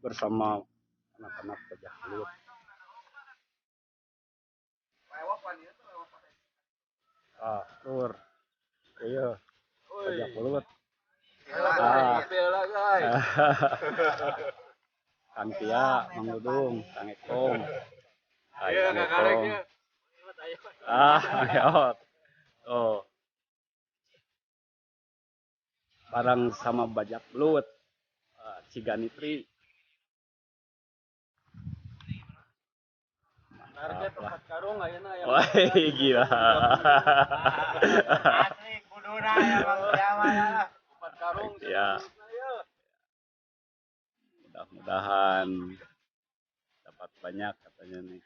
Bersama anak-anak Bajak Belut. Ah, lur. Iya, Bajak Belut. Ah. Kang Tia, Mang Dudung, Kang Ekong. Hai, Kang Ekong. Ah, ya. Oh. Bareng sama Bajak Belut. Ciganitri. Target 4 karung ayeuna ya. Wah, gila. Asli kuduna ya Bang Tia mah. 4 karung. Ya. Mudah-mudahan dapat banyak katanya nih.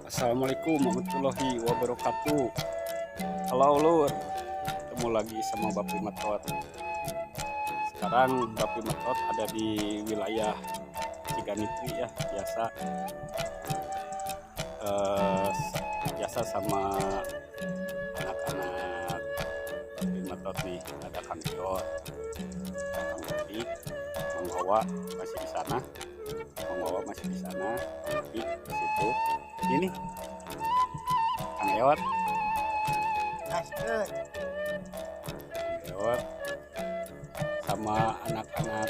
Assalamualaikum warahmatullahi wabarakatuh. Halo lur, ketemu lagi sama Bapi Metot. Sekarang Bapi Metot ada di wilayah Ciganitri ya, biasa biasa sama anak-anak Bapi Metot nih. Ada Kang Kiot, Kang Kopi, Mang Wawa masih di sana, Mang Wawa masih di sana, Kang Kopi di situ. Ini Kang Ewat, Kang Ewat sama anak-anak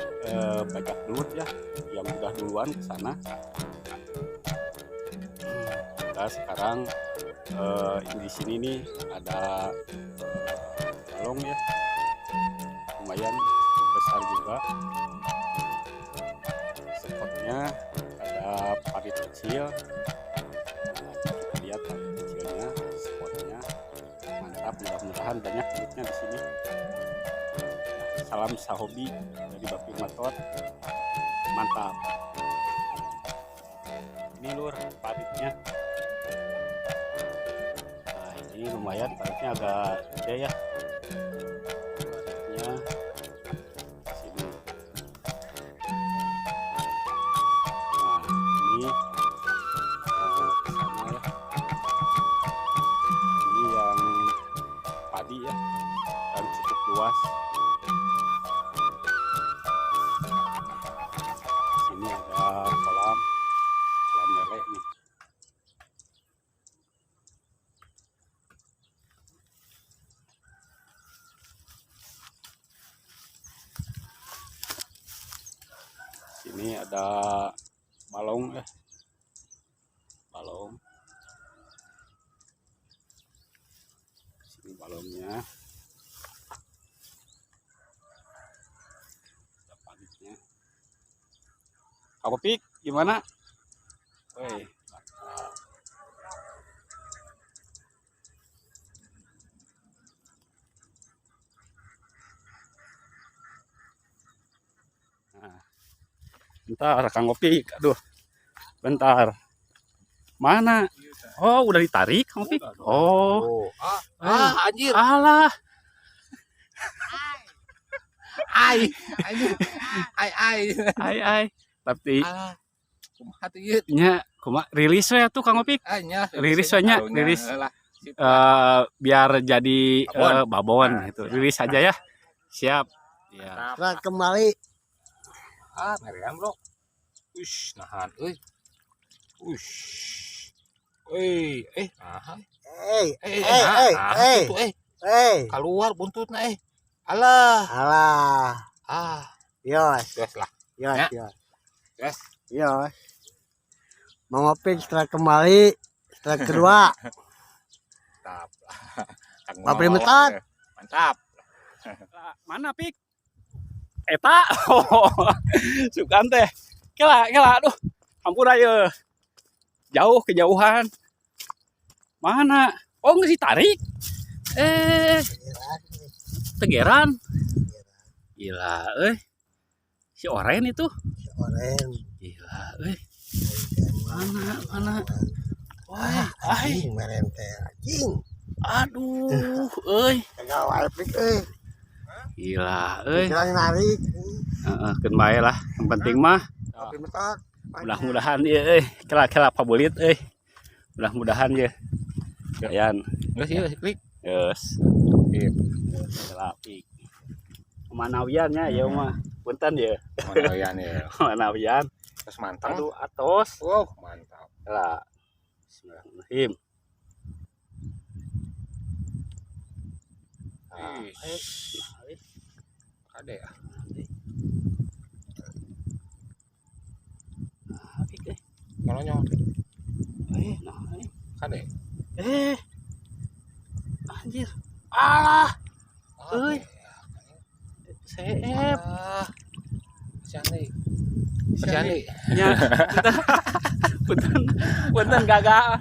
Bajak Belut ya, yang udah duluan ke sana. Kita sekarang di sini nih ada balong ya, lumayan besar juga. Spotnya ada parit kecil. Nah, kita lihat parit kecilnya, spotnya mantap. Mudah-mudahan banyak belutnya di sini. Nah, salam sahobi dari Bapi Metot, mantap. Ini lur paritnya. Nah, ini lumayan paritnya agak gede ya. Paritnya sini. Nah, ini ke sana ya. Ini yang padi ya, dan cukup luas. Sini ada kolam, kolam lele nih. Sini ada balong ya, balong. Sini balongnya, ada paritnya. Kang Opik gimana? Woi, mantap. Nah, bentar Kang Opik, aduh, bentar. Mana? Oh, udah ditarik Kang Opik. Oh, Ah, anjir. Alah. Ai, anjir. Ai ai. Ai ai. Tapi Alah. Kumaha tuh ieu? nya kumaha rilis we atuh Kang Opik. Ah, nya. Rilis we nya, rilis. Lah. Sip. Biar jadi Babon. Babon Nah, gitu. siap. Rilis aja ya. Siap. Ya. Setelah kembali. Ah, meriam, Bro. Ush, nahan euy. Ush. Euy, nahan. Eh, Eh, eh, eh, nah, eh, gitu, keluar buntutna Alah. Alah. Ah, Yos, geus lah. yos, Ya. yos. Geus. Yos. Mang Opik setelah kembali, setelah kedua. Mantap. Kang Pabrik Wawa, metot. Mantap. Mana pik? Eta. Sugan teh. Kela, kela, aduh. Hampura ye. Jauh kejauhan. Mana? Oh, nggak ditarik. Eh, tegeran. Gila, eh. Si oren itu. Oren. Gila, eh. Mana, mana? Wah, ay, Anjing meren teh anjing. Aduh, euy. Gagal wae pik euy. Gila, euy. Kira narik. Heeh, keun bae lah. Yang penting mah Pabrik metot. Mudah-mudahan ya euy. Kela-kela pabulit euy. Mudah-mudahan ya. Ayan. Enggak sih, klik. Yes. Sip. Kela pik. Manawian nya ya mah. Punten ya. Manawian ya. Manawian. Terus mantap. Aduh, atos. Wow, mantap. Kela. Bismillahirrahmanirrahim. Ah, Ih, Kade ya. nah, pik, eh. Kolonyo. Eh, nah, eh. Kade. Eh. Anjir. Alah, Euy. Seep. Ah. Kasihan deui. Nya, punten. Punten gagah.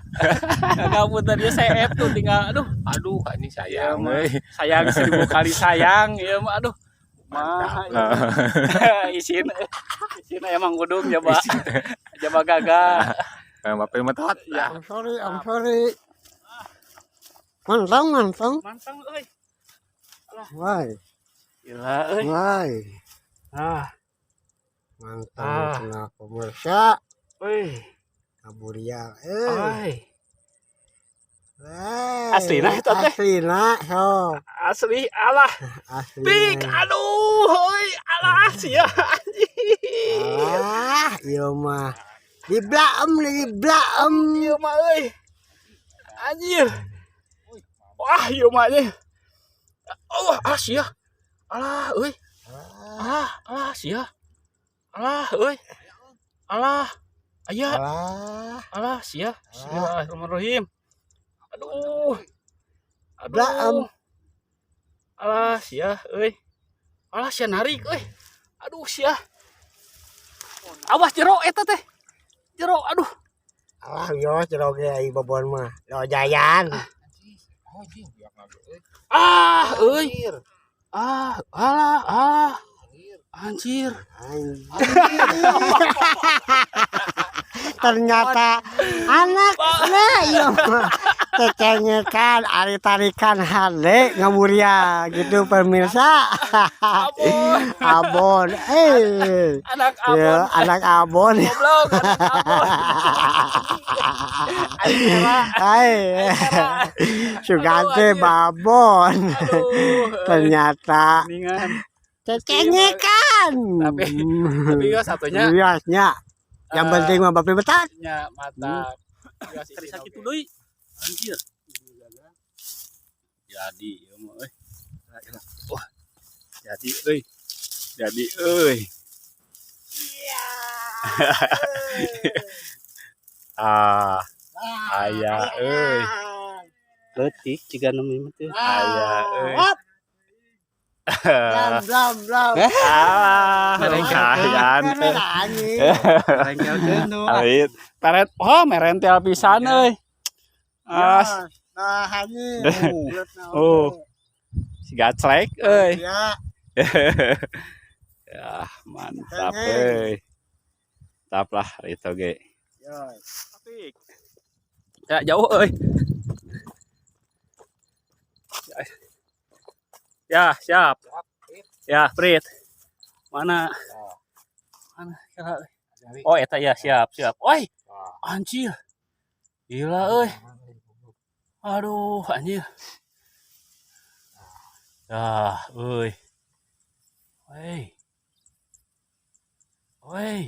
Gagah punten dia seep tuh tinggal aduh, Aduh, ini sayang Ya, mah. euy. Sayang seribu kali sayang ya mah aduh. Mah, Mantap. isin isin emang gudung coba. Coba gagah. Bapak metot. Ya. I'm sorry, I'm sorry. Mantap, mantap. Mantap euy. Woi, Gila euy. woi. Ah, Mantap Ah. cenah pemirsa. euy. Kaburial. Eh. Ay. Wey. Aslina eta teh? Aslina sok. Asli alah. Aslina. Pik, aduh, euy, alah sia anjir. Ah, ieu mah. Diblaem, diblaem. Ieu mah euy. Anjir. Wah, ieu mah nya. Oh, ah sia. Alah, euy. Alah, alah sia. Alah, euy. Alah. Aya, Alah. Alah sia. Bismillahirrahmanirrahim. Aduh. Aduh. Blaem. Alah sia, euy. Alah sia narik euy. Aduh sia. Awas jero eta teh. Jero, aduh. Alah, yo jero ge ai babon mah. Lo jayan. Oh, anjing, biak ngabur euy. Ah, euy. Ah, alah, alah. Anjir. Anjir. Ternyata anaknya iya mah cecengekan ari tarikan hade ngaburia gitu pemirsa. Abon. Abon eh Anak abon. Ya, anak abon. Goblok, anak abon. Aing kira. Hai. Sugante Aduh, anjir. babon. Aduh. Ternyata Mendingan. cecengekan. Tapi ya satunya Biasnya yang penting mah bapak betat. Nya mata. Kari sakit deui. Anjir. Jadi ieu mah euy. Wah. Jadi euy. Jadi euy. Ah, aya euy. Leutik jiga nu mah teh. Aya euy. Blam blam blam. Ah, kayan teh. Anjing. Alit. Peret, oh merentel pisan euy. Ah, Nah, anjing. Oh. Si gaclek euy. Ya, Ya, mantap euy. Mantap lah itu ge. Ya, jauh euy. Ya, siap. Ya, Prit. Mana? Mana? Kira. Oh, eta ya, siap, siap. Oi, anjir. Gila euy. Aduh, anjir. Ah, euy. Woi. Woi.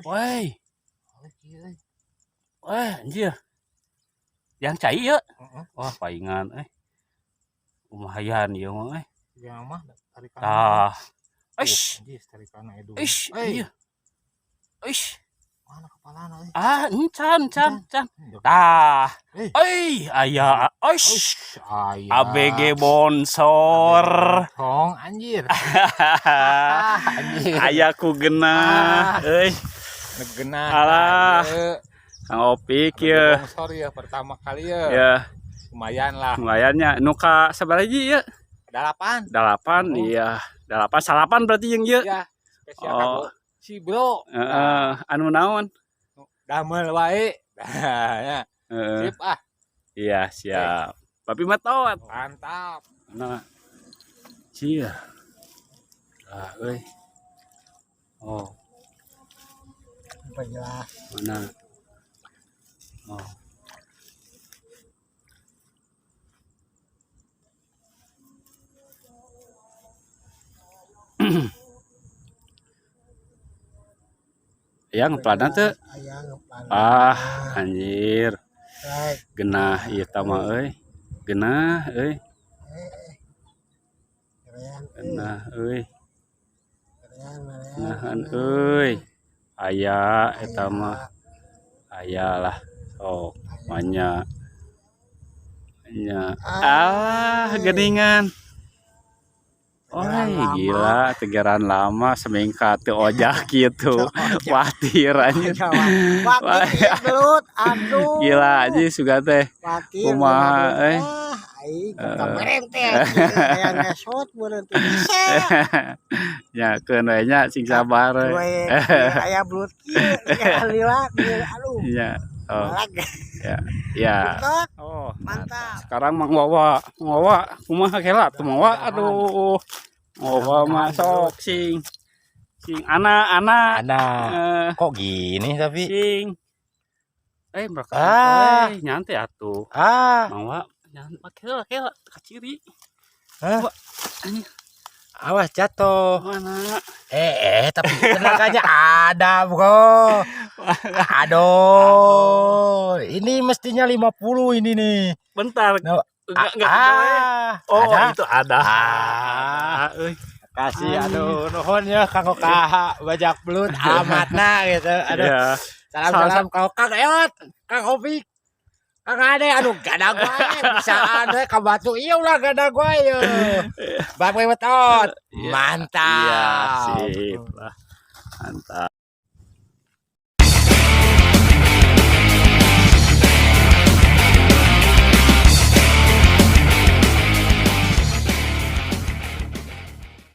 Woi. Woi, anjir. Yang cai ya? Wah, paingan eh. Lumayan ieu mah eh. Ya mah tarikan. Tah. Eish, Anjir, tarikan edu. eish, Hey. anjir. Eish. Mana kepalana euy? Ah, encan, can, can. Tah. Eh. Euy, aya. Oish. Aya. ABG bonsor. Tong anjir. Ah, anjir. Aya ku genah, euy. Negenah. Alah. Ieu. Kang Opik ya. Bongsor ya pertama kali ya. Ya, Lumayan lah. lumayan nya. Nu ka sabaraha hiji ya? 8. 8, Oh. iya. 8, salapan berarti yang ieu. Ya, spesial Oh. kanggo si bro. Heeh, anu naon? Damel wae. Nah, ya. Heeh. Sip ah. Iya, siap. Papi matot. Mantap. Nah. Cia. Ah, euy. Oh, Jelas. mana? Oh. Ya ngepladna teu? Aya ngeplan. Ah, anjir. Baik. Genah ieu tah mah euy. Genah euy, Eh, eh. Merean, eh. genah euy. Merean, merean. Genahan euy. Aya eta mah. Aya lah. Sok banyak. Nya. Ah, geningan. Oh, Tegeran lama. gila, tegeran lama semingkat teu ojak gitu. Watir anjir. Waktu belut, aduh. Gila anjir suga teh. Wakil Kumaha, eh. Ah, aing kameren teh. Aya ngesot meureun teh bisa. Ya keun we nya sing sabar we. Gue aya belut kieu, lila, aduh. Iya. Oh, Malag. ya. Betot, Oh, mantap. sekarang Mang Wawa, Mang Wawa, kumaha kela tuh Mang Wawa, aduh. Mang Wawa masuk sing. Sing anak anak Ana, eh, kok gini tapi? sing. Eh, mereka Ah. eh, nyantai atuh. Ah, Mang Wawa nyantai kela kela kaciri. Hah? Wah, anjir, Awas jatuh. mana? Eh, tapi tenaganya ada, Bro. Aduh, ini mestinya 50 ini nih. Bentar. No. Enggak kenal ya. Ah, Oh, ada. itu ada. Ah. Euy. Kasih aduh nuhun ya kanggo kaha bajak belut amatna gitu. Aduh. Iya. Salam-salam kau Kang Eot, Kang Opik. Kang Ade, aduh gada gue, bisa ade ka batu iya ulah gada gue ya. Bapak betot. Iya. Mantap. Iya, sip lah. Mantap.